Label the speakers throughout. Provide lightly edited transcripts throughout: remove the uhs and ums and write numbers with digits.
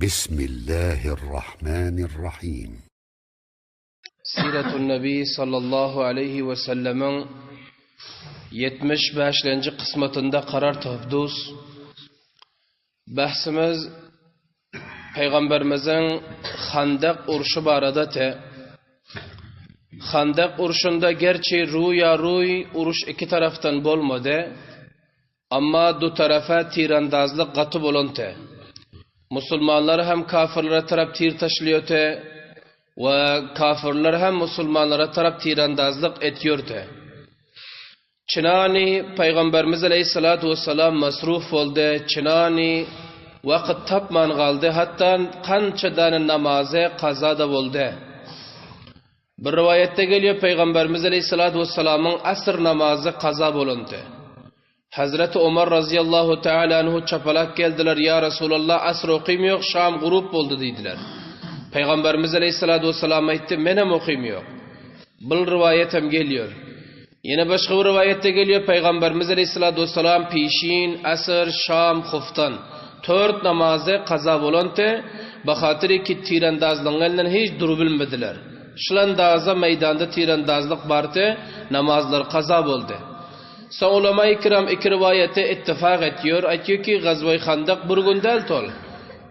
Speaker 1: Bismillahirrahmanirrahim.
Speaker 2: Siratun Nebi sallallahu aleyhi ve sellemiň 75-lenji kysmatynda karar tapdus. Bahsimiz Peygamberimiziň Handak urşy barada te. Handak urşunda gerçi ruya ruy uruş iki taraftan bolmady. Amma du tarafa tirandazlyk gaty bolanty. Musulmanlar hem kafirlere tarap tir taşlýoty we kafirler hem musulmanlara tarap tirandazlyk etýorty. Çynany Pygamberimiz aleýhissalatu wessalam masruf boldy, çynany wakyt tapman galdy, hatda kança dana namazy kaza-da boldy. Bir rowaýatda gelýär, Pygamberimiz aleýhissalatu wessalamyň asr namazy kaza bolundy. Hazreti Omar razyýallahu taala anhu çapalak geldiler, Ýa Resulallah, asr okym ýok, şam gurup boldy diýdiler. Pygamberimiz aleýhissalatu wessalam aýtdy, Menem okym ýok. Bul rowaýat hem gelýär. Ýene başga bir rowaýatda gelýär, Pygamberimiz aleýhissalatu wessalam pişin, asr, şam, huftan tört namazy kaza bolanty, bahatyry ki tirendazlygyň elinden hiç durubilmediler. Şylandaza meýdanda tirendazlyk bardy, namazlar kaza boldy. Soň ulama-i kiram iki rowaýata ittifak etýär, aýtýar ki, Gazwa-i Handak bir gün däl tol.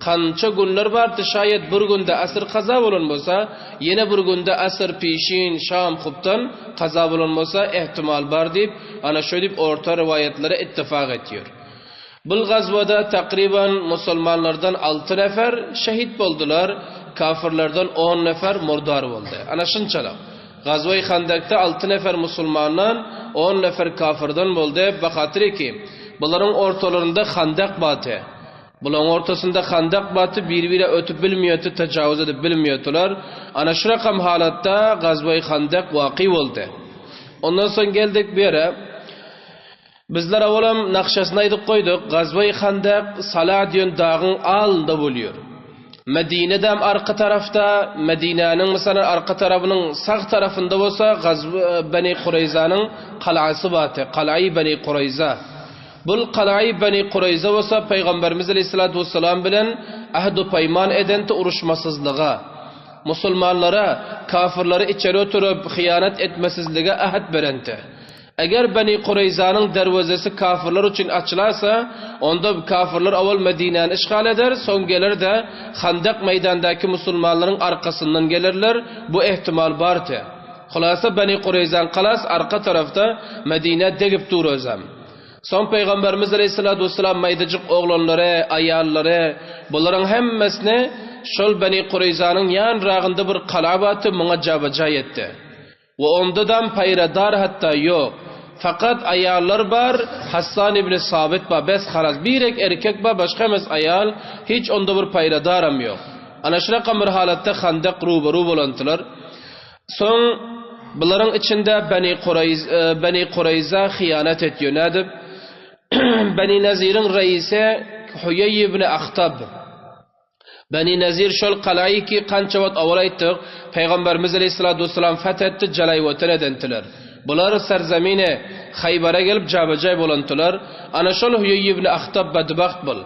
Speaker 2: Kança günler bardy, şaýat bir günde asr kaza bolan bolsa, ýene bir günde asr, pişin, şam, huptan kaza bolan bolsa, ehtimal bar diýip, ana şöýdip orta rowaýatlara ittifak etýär. Bul gazwada takryban musulmanlardan alty nefer şehit boldular, kafirlerden on nefer murdar boldy. Ana şunçalyk. Gazwa-i Handakda alty nefer musulmandan, on nefer kafirden boldy. Bahatyr ki, bularyň ortalarynda handak bardy. Bularyň ortasynda handak bardy, bir-bire ötüp bilmeýärdi, tejawuz edip bilmeýärdiler. Ana şu rakam halatda Gazwa-i Handak waky boldy. Ondan soň geldik bu ýere. Bizler owalam nakşasyny aýdyp goýduk, Gazwa-i Handak Sala diýen dagyň alynda bolýar. Medinedem arka tarafda, Medinäniň mesalan arka tarapynyň sag tarafynda bolsa Gazw Beni Kureýzanyň galasy bardy, Galai Beni Kureýza. Bul Galai Beni Kureýza bolsa Pygamberimiz aleýhissalatu wessalam bilen ahd-u peýman edenti uruşmasyzlyga, musulmanlara kafirleri içeri oturyp hyýanat etmesizlige ahd berenti. Eger Beni Kureýzanyň derwezesi kafirler üçin açylarsa, onda kafirler owal Medinäni işgal eder, soň geler-de, Handak meýdandaky musulmanlaryň arkasyndan gelerler, bu ehtimal bardy. Hulasa Beni Kureýzaň galasy arka tarafda Medinä degip dur özem. Soň Pygamberimiz aleýhissalatu wessalam maýdajyk oglanlary, aýallary, bularyň hemmesini şol Beni Kureýzanyň ýanragynda bir gala bardy, muňa jabajaý etdi. We ondadam paýradar hatda ýok. Fakat aýallar bar, Hassan ibn Sabit bar, bes halas. Birek erkek bar, başga hemmesi aýal, hiç onda bir paýradaram ýok. Ana şunakam bir halatda Handak rubaru bolandylar. Soň bularyň içinde Beni Kureýz, Beni Kureýza hyýanat etýär. Nädip? Beni Naziriň reisi Huýeý ibn Ahtab. Beni Nezir şol galaýy ki, kança wagt owal aýtdyk, Pygamberimiz aleýhissalatu wessalam feth etdi, jalaýwatan edendiler. Bular serzemini Haýbara gelip jabejaý bolandylar. Ana şol Huýeý ibn Ahtab bedbagt bul.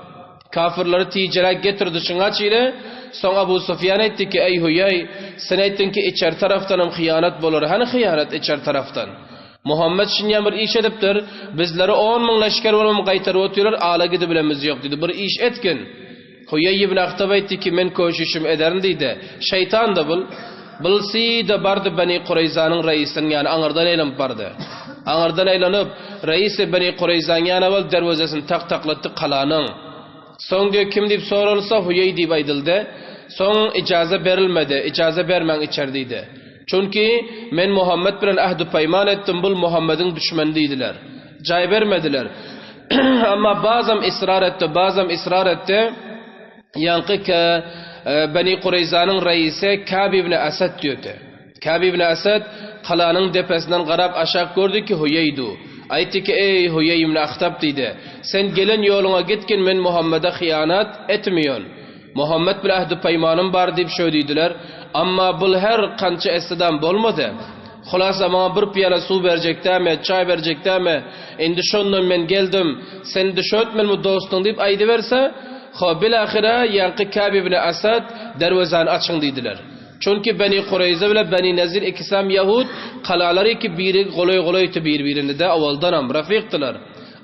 Speaker 2: Kafirleri tijeräk getirdi şuňa çile, soň Abu Sufýan aýtdy ki, Eý Huýeý, sen aýtdyň ki, içeri tarafdanam hyýanat bolar, hany hyýanat içeri tarafdan? Muhammet şinýan bir iş edipdir, bizleri 10,000 leşger bolubam gaýtaryp otyrlar, ala gidibilemiz ýok diýdi, bir iş etgin. Huýeý ibn Ahtab aýtdy ki, Men köşüşim ederin diýdi. Şeýtan-da bul. Bilsi-de bardy Beni Kureýzanyň reisiniň ýanyna, aňyrdan aýlanyp bardy. Aňyrdan aýlanyp, reisi Beni Kureýzanyň ýanyna baryp, derwezesini tak-taklatdy galanyň. Soň diýýär, kim diýip soralsa, Huýeý diýip aýdyldy. Soň ijaza berilmedi, ijaza bermäň içeri diýdi. Çünki, men Muhammet bilen ähd-u-peýman etdim, bul Muhammediň düşmeni diýdiler. Jaý bermediler. Amma bazam ysrar etdi, bazam ysrar etdi. Ýaňky ke Beni Kureýzanyň reisi Kab ibn Asad diýdi. Kab ibn Asad galanyň depesinden garap aşak gördi ki, Huýeýdu. Aýtdy ki, Eý, Huýeý ibn Ahtab diýdi. Sen gelen ýoluňa gitgin, men Muhammede hyýanat etmeýän. Muhammet bilen ähdi-peýmanym bar diýip şöý diýdiler. Amma bul her kança etsedem bolmady. Hulasa maňa bir pyýala suw berjek dämi, çaý berjek dämi, indi şondan men geldim, sen indi şöýtmelimi dostuň diýip aýdyberse, Ho, bilahyra ýaňky Käb ibn Asad derwezäni açyň diýdiler. Çünki Beni Kureýza bilen Beni Nezir ikisem ýahud, kalalary ki biri golaý-golaýdy bir-birine-de owaldanam, rafykdylar.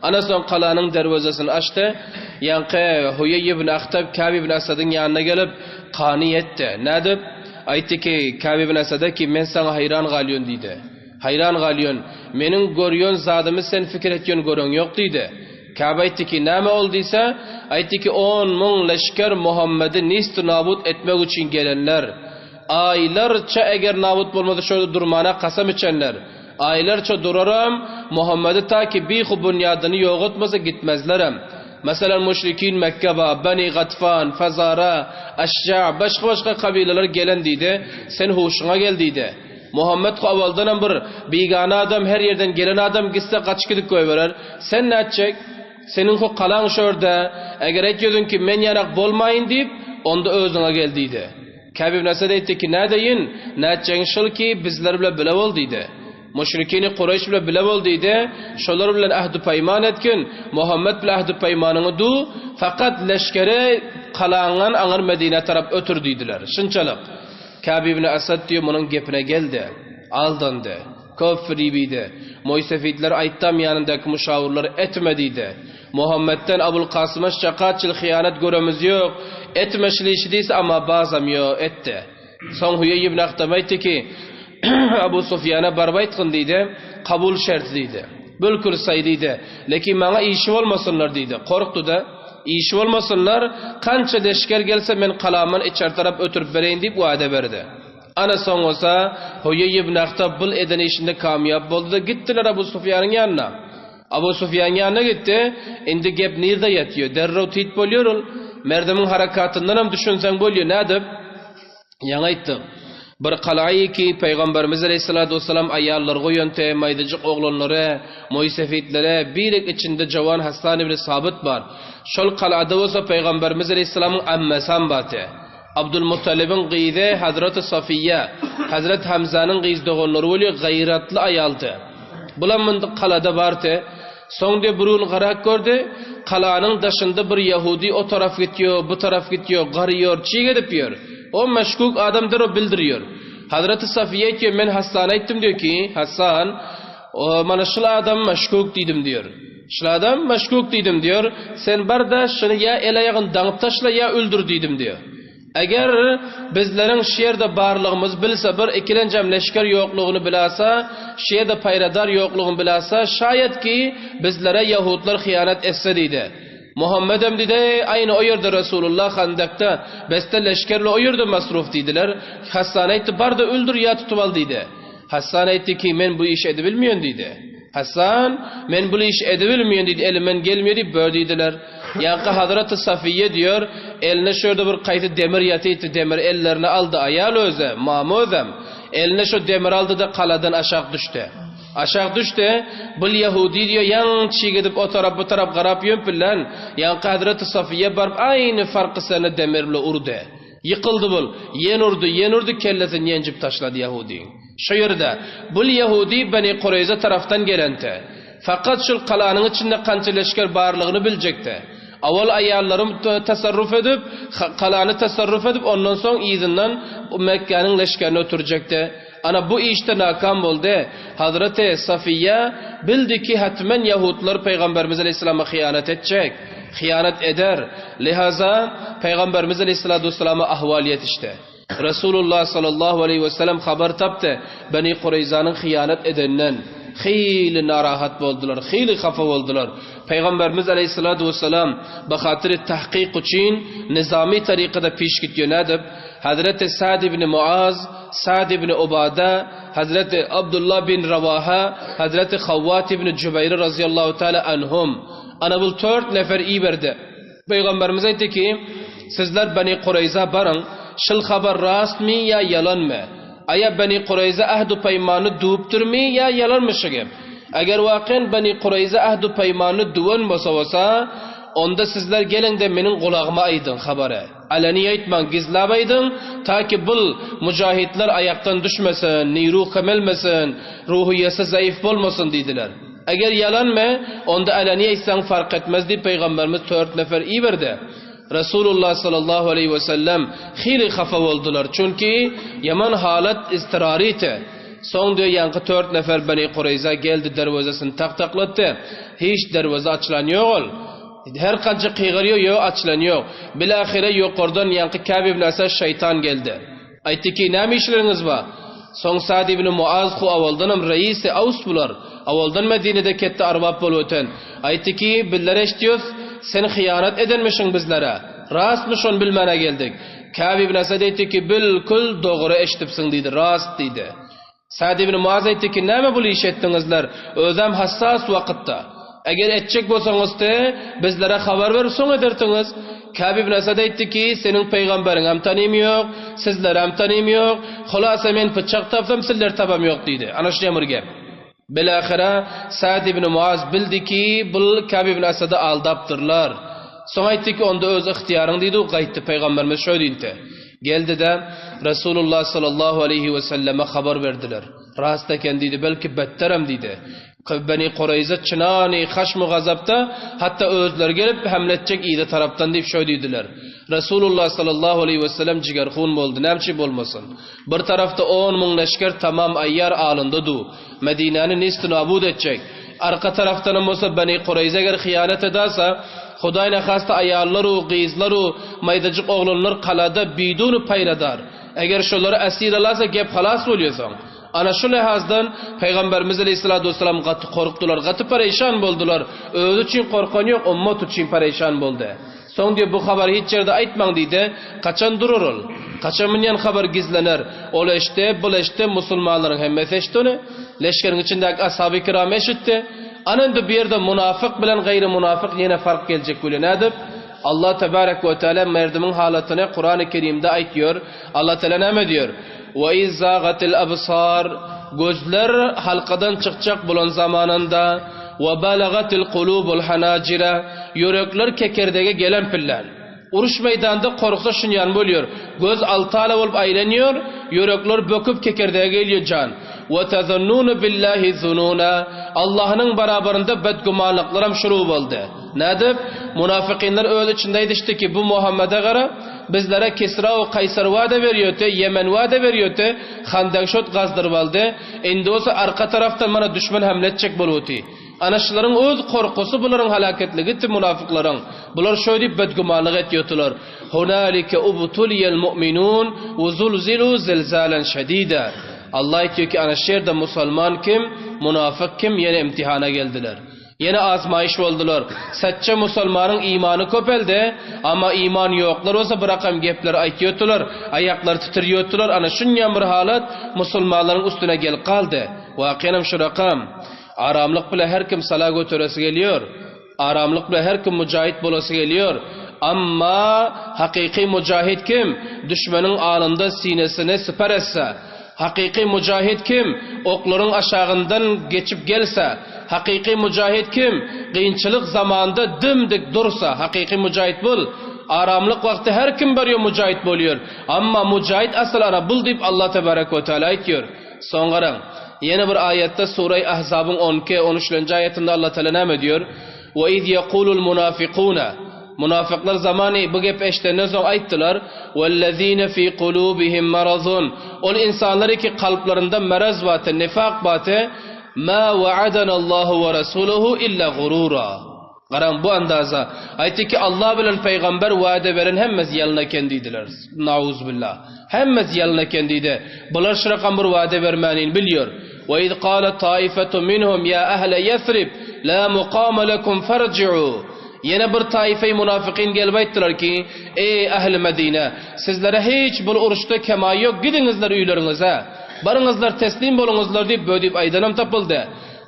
Speaker 2: Ana soň kalanyň derwezesini açdy. Ýaňky Huýeý ibn Ahtab Käb ibn Asadyň ýanyna gelip, kany etdi. Nädip? Aýtdy ki, Käb ibn Asada ki, men saňa haýran galýon diýdi. Haýran galýon. Meniň görýon zadymy sen pikir etýon göreň ýok diýdi. Käb aýtdy ki, näme ol diýse, aýtdy ki, 10,000 leşger Muhammedi nist-u nabut etmek üçin gelenler. Aýlarça eger nabut bolmasa şo ýerde durmana kasam içenler. Aýlarça duraram, Muhammedi ta ki bihu bunýadyny ýogatmasa gitmezlerem. Meselem, müşrikin Mekge ba, Beni Gatfan, Fezara, Eşja, başga-başga kabylalar gelen diýdi, sen huşuňa gel diýdi. Muhammet owaldanam bir bigana adam, her ýerden gelen adam gitse gaçyp gidip goýberer. Sen nätjek? Seniň ho kalaň şörde, eger aýtýodyň ki men ýanak bolmaýyn diýip, onda özüňe gel diýdi. Käb ibn Esed aýtdy ki, nädeýin? Nätjegiň şul ki, bizler bile bile bol diýdi. Müşrikini Kureýş bile bile bol diýdi. Şolar bilen ähdi-peýman etgin, Muhammet bile ähdi-peýmanyňy du, fakat leşgeri kalaňdan aňyr Medinä tarap ötür diýdiler. Şunçalyk. Käb ibn Esed diýip munuň gepine geldi. Aldandy. Köp firip iýdi. Moýsefitler aýtdam ýanyndaky muşawyrlar etme diýdi. Muhammetden Abul Kasyma şçakaçyl hyýanat göremiz ýok. Etme şul işi diýse amma bazam ýo etdi. Soň Huýeý ibn Ahtaba aýtdy ki, Abu Sufýana baryp aýtgyn diýdi. Kabul şerti diýdi. Bülkül saý diýdi. Lekin maňa işi bolmasynlar diýdi. Korkdy-da. Işi bolmasynlar, kança leşger gelse men kalamdan içeri tarap ötürip bereýin diýip wada berdi. Ana soň bolsa Huýeý ibn Ahtab bul eden işinde kamýap boldy-da gitdiler Abu Sufýanyň ýanyna. Abu Sufýanyň ýanyna gitdi. Indi gep nirde ýatýar? Derrew tit bolýar ol. Merdimiň harakatyndanam düşünseň bolýar. Nädip? Ýaňy aýtdyk. Bir kalaýy ki, Pygamberimiz aleýhissalatu wessalam aýallar goýante, maýdajyk oglanlary, moýsefitlere, birek içinde jawan Hassan ibn Sabyt bar. Şol kalada bolsa Pygamberimiz aleýhissalamyň ammesam bardy. Abdulmuttalibiň gyzy Hazreti Safiýe, Hazreti Hamzanyň gyz doganlary weli gaýratly aýaldy. Bulam mundy kalada bardy. Soň diýip bir gün garak gördi, kalanyň daşynda bir ýahudi o taraf gitýär, bu taraf gitýär, garýar, çig edip ýör. O meşkuk adam derrew bildirýär. Hazreti Safiýe aýtýar, men Hassana aýtdym diýýär ki, Hassan, mana şul adam meşkuk diýdim diýýär. Şul adam meşkuk diýdim diýýär. Sen bar-da şuny ýa el-aýagyny daňyp taşla, ýa öldür diýdim diýýär. Eger bizleriň şu ýerde barlygymyzy bilse, bir ikilenjem leşger ýoklugyny bilasa, şu ýerde paýradar ýoklugyny bilasa, şaýat ki, bizlere ýahudlar hyýanat etse diýdi. Muhammedem diýdi, Aýny o ýerde Resulullah Handakda, beste leşgerle o ýerde masruf diýdiler. Hassan aýtdy, Bar-da öldür ýa tutup al diýdi. Hassan aýtdy ki, Men bu işi edibilmeýän diýdi. Hassan, Men bul işi edibilmeýän diýdi, elimden gelmeýär diýip bör diýdiler. Ýaňky Hazraty Safiýe diýer, eline şu ýerde bir kaýsy demir ýatypdy, demiri ellerine aldy, aýal özi, mama özem. Eline şo demiri aldy-da galadan aşak düşdi. Aşak düşdi, bul ýahudi diýer, ýaňy çigidip o tarap bu tarap garap ýömpüllän, ýaňky Hazraty Safiýe baryp aýny farkysany demir bile urdy. Ýykyldy bul. Ýen urdy, ýen urdy, kellesini ýenjip taşlady ýahudyň. Şo ýerde, bul ýahudy Beni Kureýza tarapdan gelente. Fakat şul galanyň içinde kança leşger barlygyny biljekdi. Awal aýallarym tasarruf edip, galany tasarruf edip, ondan soň yzyndan Mekgäniň leşgerini ötürjekdi. Ana bu işde nakam boldy. Hazreti Safiýe bildi ki, hetmen ýahudlar Pygamberimiz aleýhissalama hyýanat etjek. Hyýanat eder. Lihaza, Pygamberimiz aleýhissalatu wessalama ahwal ýetişdi. Resulullah sallallahu aleýhi wesellem habar tapdy, Beni Kureýzanyň hyýanat edeninden. Hyýly narahat boldular, hyýly hafa boldular. Pygamberimiz aleýhissalatu wesselam bahatyry tahkyk üçin nizamy tarykada piş gitýär. Nädip? Hazreti Sa'd ibn Muaz, Sa'd ibn Ubada, Hazreti Abdullah bin Rawaha, Hazreti Hawwat ibn Jubeýr razyýallahu taala anhum. Ana bul tört nefer iberdi. Pygamberimiz aýtdy ki, Sizler Beni Kureýza baryň, şul habar rastmy ýa ýalanmy? Aýa Beni Kureýza ähd-u peýmany düwüpdirmi ýa ýalanmy şu gep? Eger wakyýan Beni Kureýza ähd-u peýmany düwen bolsa bolsa, onda sizler geliň-de meniň gulagyma aýdyň habary. Aleni aýtmaň, gizläp aýdyň, ta ki bul mujahidler aýakdan düşmesin, niru kemelmesin, ruhyýesi zaif bolmasyn diýdiler. Eger ýalanmy, onda aleni aýtsaň fark etmez diýip pygamberimiz tört nefer iberdi. Resulullah sallallahu aleýhi we sellem hili hafa boldular. Çünki ýaman halat iztirarydy. Soň diýýär, ýaňky tört nefer Beni Kureýza geldi, derwezesini tak-taklatdy. Hiç derweze açylan ýok ol. Her kança kygyrýar, ýok, açylan ýok. Bilahyra ýokardan ýaňky Käb ibn Asad şeýtan geldi. Aýtdy ki, Näme işleriňiz bar? Soň Sad ibn Muaz hu awaldanam reisi Aws bular. Awaldan Medinede ketde arbap bolup öten. Aýtdy ki, Bizler eşitýos, sen hyýanat edenmişiň bizlere. Rastmy şony bilmäne geldik. Käb ibn Asad aýtdy ki, Bilkul dogry eşidipsiň diýdi, rast diýdi. Sad ibn Muaz aýtdy ki, Näme bul işi etdiňizler? Özem hassas wakytda. Eger etjek bolsaňyzdy, bizlere habar berip soň ederdiňiz. Käb ibn Asad aýtdy ki, Seniň pygamberiňem tanym ýok, sizlerem tanym ýok. Hulasa men pyçak tapsam, sizleri tabam ýok diýdi. Ana şuňa bir gep. Bilahyra Sad ibn Muaz bildi ki, bul Käb ibn Asady aldapdyrlar. Soň aýtdy ki, Onda öz ygtyýaryň diýdi, gaýtdy. Pygamberimiz şo diýdi. Geldi-de, Resulullah sallallahu aleýhi we selleme habar berdiler. Rast eken diýdi, belki betterem diýdi. Beni Kureýza çynany haşm-u gazapda, hatda özleri gelip hemle etjek yza tarapdan diýip şöý diýdiler. Resulullah sallallahu aleýhi we sellem jigerhun boldy, näme üçin bolmasyn? Bir tarapda 10 müň leşger tamam aýýar alynda du. Medinäni nist-u nabud etjek. Arka tarapdanam bolsa Beni Kureýza eger hyýanat edasa, Hudaý nahasta aýallar-u, gyzlar-u, maýdajyk oglanlar galada bidun-u paýradar. Eger şolary esir alasa gep halas bolýa soň. Ana şu lehazdan Pygamberimiz aleýhissalatu wessalam gaty korkdular, gaty pereýşan boldular. Özi üçin korkan ýok, ummat üçin pereýşan boldy. Soň diýip bu habary hiç ýerde aýtmaň diýdi. Haçan durar ol? Haçan munýan habar gizlener? Ol eşitdi, bul eşitdi, musulmanlaryň hemmesi eşitdi ony. Leşgeriň içindäki ashaby kiram eşitdi. Ana indi bu ýerde munafyk bilen gaýry munafyk ýene fark geljek weli nädip? Allah tebarek we teala merdimiň halatyny Kurany Kerimde aýtýar. Allah teala näme diýýär? Ve izzagatil absar gözler halkadan çykjak bolan zamanynda ve balagatil kulubul hanajira ýürekler kekirdege gelen pillän. Uruş meýdanda korksa şunýan bolýar. Göz altala bolup aýlanýar, ýürekler böküp kekirdege gelýär jan. Ve tezunnune billahi zununa Allahnyň barabarynda bedgümanlyklaram şuru boldy. Nädip? Munafykynlar öz içinde aýdyşdy ki, bu Muhammede gara, bizlere Kisra we Kaýsar wada berýärdi, Ýemen wada berýärdi, Handakşot gazdyryp aldy. Indi bolsa arka tarapdan mana düşman hamle etjek bolup otyr. Ana şularyň öz korkusy bularyň halaketligidi munafyklaryň. Bular şoý diýip bedgümanlyk etýärdiler. Hunalike ubtuliyel mu'minun we zulzilu zilzalan şedida. Allah aýtýar ki, ana şu ýerde musulman kim, munafyk kim ýene imtihana geldiler. Ýene azmaýyş boldular. Saçça musulmanyň imany köpeldi, amma iman ýoklar bolsa bir rakam gepler aýtýardylar, aýaklary titirýärdiler, ana şunýam bir halat musulmanlaryň üstüne gelip galdy. Wakyýanam şu rakam. Aramlyk bile her kim sala göteresi gelýär. Aramlyk bile her kim mujahit bolasy gelýär. Amma hakyky mujahit kim? Düşmeniň alynda sinesine siper etse. Hakyky mujahit kim? Oklaryň aşagyndan geçip gelse. Hakyky mujahit kim? Kynçylyk zamanda dim-dik dursa. Hakyky mujahit bul. Aramlyk wagty her kim barýar mujahit bolýar. Amma mujahit asyl ana bul diýip Allah tebarek we teala aýtýar. Soň garaň. Ýene bir aýatda Suraý Ahzabyň 12, 13-lenji aýatynda Allah Teala näme diýýär? Ve iz yekulul munafikuna Munafyklar zamany bu gep eşidenden soň aýtdylar, Wellezine fi kulubihim marazun Ol insanlar ki kalplarynda meraz baty, nifak baty, Ma wa'adanallahu we rasuluhu illa gurura. Garaň bu andaza. Aýtdy ki Allah bilen peýgamber wada beren hemmesi ýalan eken diýdiler. Nauzbillah. Hemmesi ýalan eken diýdi. Bular şu rakam bir wada bermänini bilýär. Ve iz kâle taifetun minhum ýa ehle Ýesrib la mukame lekum ferji'u. Ýene bir taifeý munafykyn gelip aýtdylar ki, Eý ähli Medine, sizlere hiç bir uruşda kemaý ýok, gidiňizler öýleriňize. Baryňyzlar teslim boluňyzlar diýip bödüp aýdanam tapyldy.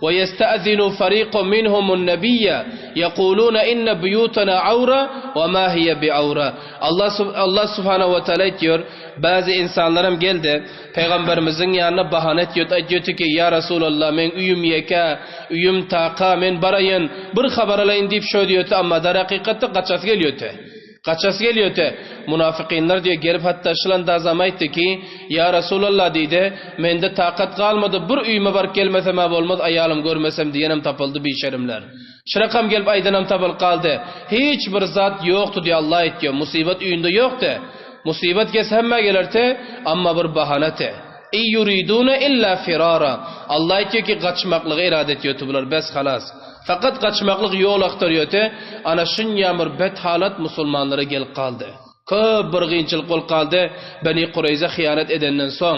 Speaker 2: Ve ýeste'zinu fariqun minhumun nebiyye ýekulune inne buýutena awra ve ma hiye biawra. Allah Allah subhanahu we taala aýtýar, Bäzi insanlaram geldi, Pygamberimiziň ýanyna bahana etýärdi, aýtýardy ki, Ýa Resulallah, meň öýüm ýeke, öýüm taka, men baraýyn, bir habar alaýyn diýip şo diýerdi, amma darhakykatda gaçasy gelýärdi. Gaçasy gelýärdi. Munafykynlar diýýär, gelip hatda şylan dazam aýtdy ki, Ýa Resulallah diýdi, mende takat galmady, bir öýüme baryp gelmesem-ä bolmaz, aýalym görmesem diýenem tapyldy bişerimler. Şurakam gelip aýdanam tapylyp galdy. Hiç bir zat ýokdy diýýär Allah aýtýar. Musybat öýünde ýokdy. Musybat gelse hemmä gelerdi, amma bir bahanady. I yuridune illa firara. Allah aýtýar ki gaçmaklygy irade etýärdi bular bes halas. Fakat gaçmaklyk ýol agtarýardy. Ana şunýam bir bet halat musulmanlara gelip galdy. Köp bir gynçylyk bolup galdy, Beni Kureýza hyýanat edenden soň,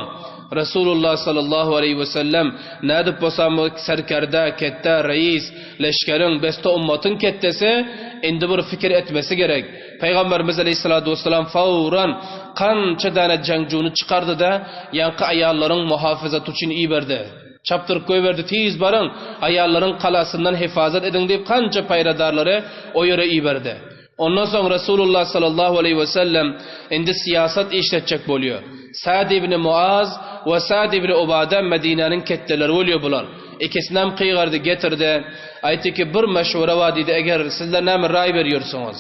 Speaker 2: Resulullah sallallahu aleýhi we sellem nädip bolsam serkerde, ketde, reis, leşgeriň, beste ummatyň ketdesi indi bir fikir etmesi gerek. Pygamberimiz aleýhissalatu wessalam fawran kança däne jeňjuny çykardy-da, ýaňky aýallaryň muhafyzaty üçin iberdi. Çapdyryp goýberdi, tiz baryň, aýallaryň galasyndan hefazat ediň diýip kança paýradarlary o ýere iberdi. Ondan soň Resulullah sallallahu aleýhi we sellem indi syýasat işletjek bolýar. Sa'd ibn Muaz we Sa'd ibn Ubada Medinäniň ketdeleri bolýar bular. Ikisinem kygardy, getirdi. Aýtdy ki, bir meşwere bar diýdi, eger sizler näme raý berýärsiňiz?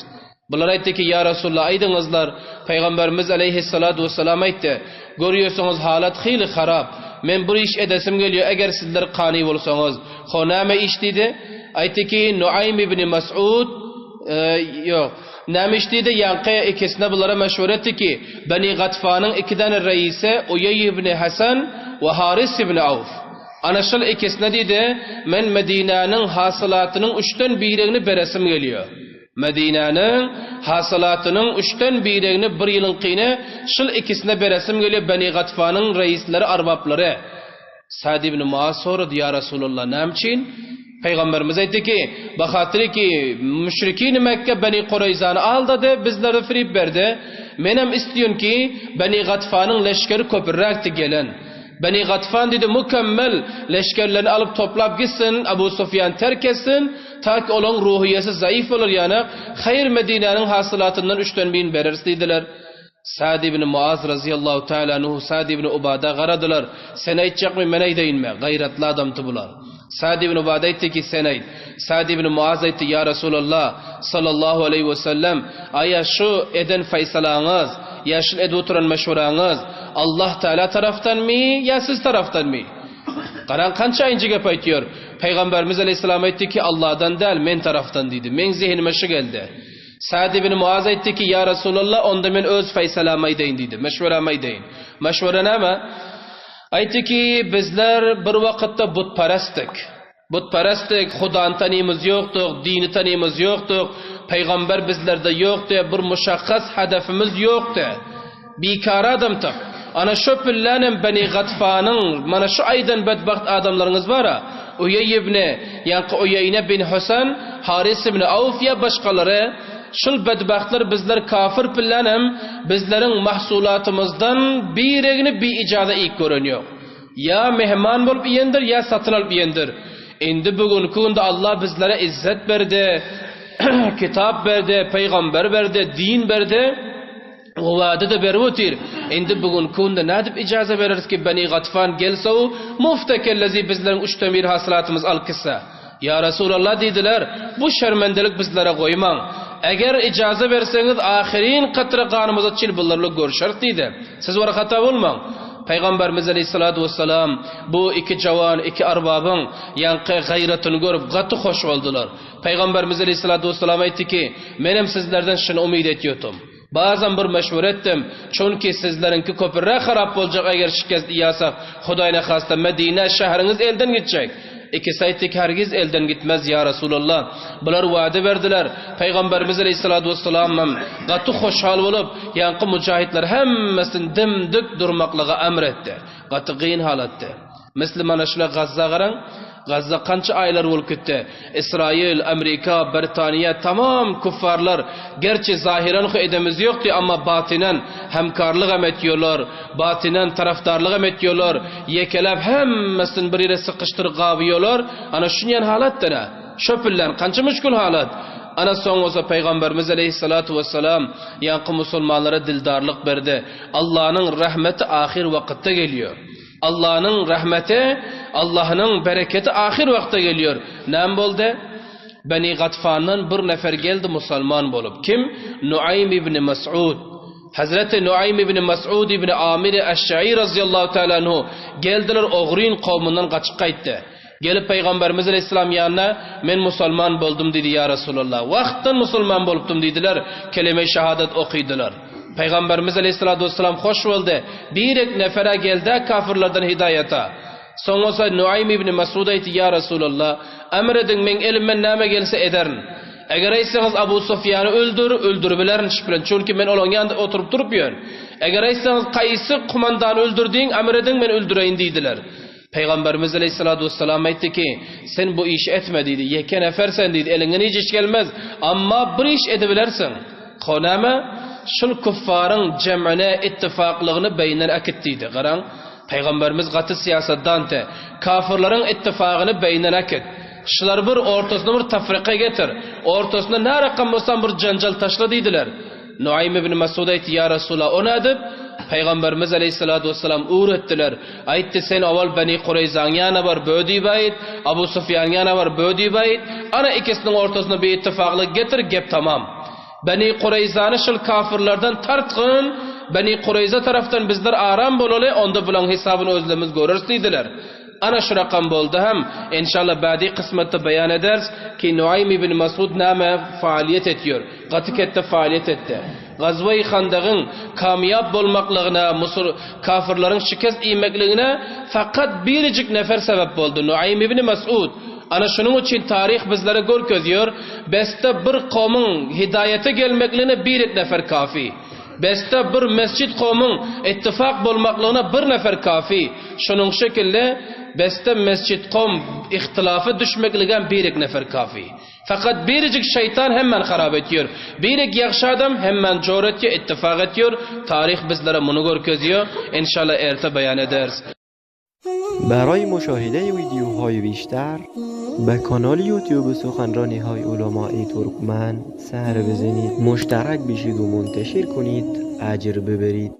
Speaker 2: Bular aýtdy ki, ýa Resulullah aýdyňyzlar. Pygamberimiz aleýhissalatu wessalam aýtdy, görýärsiňiz halat hili harap. Men bir iş edesim gelýär, eger sizler kany bolsaňyz. Ho näme iş diýdi? Aýtdy ki, Nuaým ibn Mas'ud Ýok. Näme iş diýdi, ýaňky ikisine bulara meşwere etdi ki, Beni Gatfanyň iki däne reisi Uýeý ibn Hasan we Haris ibn Awf. Ana şol ikisine diýdi, men Medinäniň hasylatynyň üçden biregini beresim gelýär. Medinäniň hasylatynyň üçden biregini bir ýylyňkyny şol ikisine beresim gelýär, Beni Gatfanyň reisleri, arbaplary. Sa'd ibn Muaz sorady, Ýa Resulallah, näme üçin? Pygamberimiz aýtdy ki, Bahatyr ki, müşrikini Mekke Beni Kureýzany aldady, bizlere firip berdi. Menem isleýän ki, Beni Gatfanyň leşgeri köpüräkdi gelen. Beni Gatfan diýdi, mükemmel leşgerlerini alyp toplap gitsin, Abu Sufýan terk etsin, ta ki olaryň ruhyýesi zaif bolar ýanak, haýyr Medinäniň hasylatyndan üçden birini bereris diýdiler. Sa'd ibn Muaz razyýallahu taala anhu Sa'd ibn Ubada garadylar, Sen aýtjakmy, men aýdaýynmy? Gaýratly adamdy bular. Sa'd ibn Ubada aýtdy ki, Sen aýt. Sa'd ibn Muaz aýtdy, Ýa Resulallah, sallallahu aleýhi we sellem, aýa şu eden faýsalaňyz, ýa şul edip oturan meşweraňyz Allah Taala tarapdanmy, ýa siz tarapdanmy? Garaň kança ince gep aýtýar. Pygamberimiz aleýhissalam aýtdy ki, Allahdan däl, men tarapdan diýdi. Meň zehinime şu geldi. Sa'd ibn Muaz aýtdy ki, Ýa Resulallah, onda men öz faýsalamy aýdaýyn diýdi, meşweramy aýdaýyn. Meşwere näme? Aýtdy ki, bizler bir wagtda butperestdik. Butperestdik, Hudany tanymyz ýokduk, dini tanymyz ýokduk, pygamber bizlerde ýokdy, bir muşakgas hedefimiz ýokdy. Bikar adamdyk. Ana şo pillenem Beni Gatfanyň mana şu aýdan bedbagt adamlaryňyz bar-a, Uýeý ibni, ýaňky Uýeýne bin Husan, Haris ibni Awf ýa başgalary, şul bedbagtlar bizler kafir pillenem bizleriň mahsulatymyzdan biregini biijaza iýip gören ýok. Ýa mehman bolup iýendir, ýa satyn alyp iýendir. Indi bu günki günde Allah bizlere izzet berdi, kitap berdi, pygamber berdi, din berdi. Wada-da berip otyr. Indi bu günki günde nädip ijaza bereris ki, Beni Gatfan gelse-u, mufta kellezi bizleriň üçden bir hasylatymyzy alyp gitse? Ýa Resulallah diýdiler, bu şermendelik bizlere goýmaň. Eger ijaza berseňiz, ahyryn katra ganymyza çil bular bilen görüşeris diýdi. Siz bir hata bolmaň. Pygamberimiz aleýhissalatu wessalam bu iki jawan, iki arbabyň ýaňky gaýratyny görüp gaty hoş boldular. Pygamberimiz aleýhissalatu wessalam aýtdy ki, Menem sizlerden şuny umyt etýotum. Bazam bir meşwere etdim, çünki sizleriňki köpürräk harap boljak eger şikest iýasak, Hudaý nahasta Medine şäheriňiz elden gitjek. Ikisi aýtdy ki, Hergiz elden gitmez, ýa Resulallah. Bular wada berdiler. Pygamberimiz aleýhissalatu wessalamam gaty hoşal bolup, ýaňky mujahidleri hemmesini dim-dik durmaklyga emr etdi. Gaty gyn halatdy. Misli mana şular Gazza garaň. Gazza kança aýlar bolup gitdi. Israil, Amerika, Britaniýa tamam kuffarlar gerçi zahiren hu edemiz ýokdy amma batynan hemkarlyk hem etýorlar, batynan tarafdarlyk hem etýorlar, ýekeläp hemmesini bir ýere sykyşdyryp gabyýorlar. Ana şunýan halatdyr. Şöpüllän kança müşkül halat. Ana soň bolsa Pygamberimiz aleýhissalatu wessalam ýaňky musulmanlara dildarlyk berdi. Allanyň rahmeti ahyr wakytda gelýär. Allanyň rahmeti, Allahnyň bereketi ahyr wagtda gelýär. Näme boldy? Beni Gatfandan bir nefer geldi musalman bolup. Kim? Nuaým ibn Mas'ud. Hazreti Nuaým ibn Mas'ud ibn Amir Eş-Şa'i razyýallahu taala anhu geldiler ogryn kowmundan gaçyp gaýtdy. Gelip Pygamberimiz aleýhissalam ýanyna, Men musulman boldum diýdi, ýa Resulallah. Wagtdan musulman bolupdym diýdiler, keleme-i şahadat okydylar. Pygamberimiz aleýhissalatu wessalam hoş boldy. Birek nefere geldi kafirlerden hidaýata. Soň bolsa Nuaým ibn Masud aýtdy, Ýa Resulallah, emr ediň, meň elimden näme gelse ederin. Eger aýtsaňyz Abu Sufýany öldür, öldüribilerin şy bilen, çünki men olaň ýanynda oturyp durup ýörün. Eger aýtsaňyz kaýsy kumandany öldür diýiň, emr ediň, men öldüreýin diýdiler. Pygamberimiz aleýhissalatu wessalam aýtdy ki, Sen bu işi etme diýdi, ýeke nefer sen diýdi, eliňden hiç iş gelmez, amma bir iş edibilersiň. O näme? Şul küffaryň jemine, ittifaklygyny beýinden äkit diýdi. Garaň, Pygamberimiz gaty syýasatdandy. Kafyrlaryň ittifagyny beýinden äkit. Şular bir ortasyna bir tafryka getir. Ortasyna närakam bolsam bir jenjel taşla diýdiler. Nuaým ibn Masud aýtdy, Ýa Resulallah, o nädip? Pygamberimiz aleýhissalatu wessalam öwretdiler. Aýtdy, Sen owal Beni Kureýzaň ýanyna bar, bö diýip aýt, Abu Sufýanyň ýanyna bar, bö diýip aýt. Ana ikisiniň ortasyna bir ittifaklyk getir, gep tamam. Beni Kureýzany şul kafyrlardan tartgyn, Beni Kureýza tarapdan bizler aram bolaly, onda bulaň hesabyny özlerimiz göreris diýdiler. Ana şu rakam boldy hem, enşalla bädi kysmatda beýan ederis ki Nuaým ibn Masud näme faaliýet etýör, gaty ketde faaliýet etdi. Gazwa-i Handagyň kamýap bolmaklygyna, musur kafyrlaryň şikest iýmekligine fakat birijik nefer sebäp boldy, Nuaým ibn Masud. Ana şunuň üçin taryh bizlere görkezýör, besde bir kowmuň hidaýete gelmekligine birik nefer kafi. Besde bir mesjit kowmuň ittifak bolmaklygyna bir nefer kafi. Şunuň şekilde besde mesjit kowm ihtilafa düşmekligem birik nefer kafi. Fakat birijik şeýtan hemmän harap etýär. Birik ýagşy adam hemmän jor etýär, ittifak etýär. Taryh bizlere muny görkezýär. Enşalla erte beýan ederis.
Speaker 3: برای مشاهده ویدیوهای بیشتر به کانال یوتیوب سخنرانی های علمای ترکمن سر بزنید مشترک بشید و منتشر کنید اجر ببرید.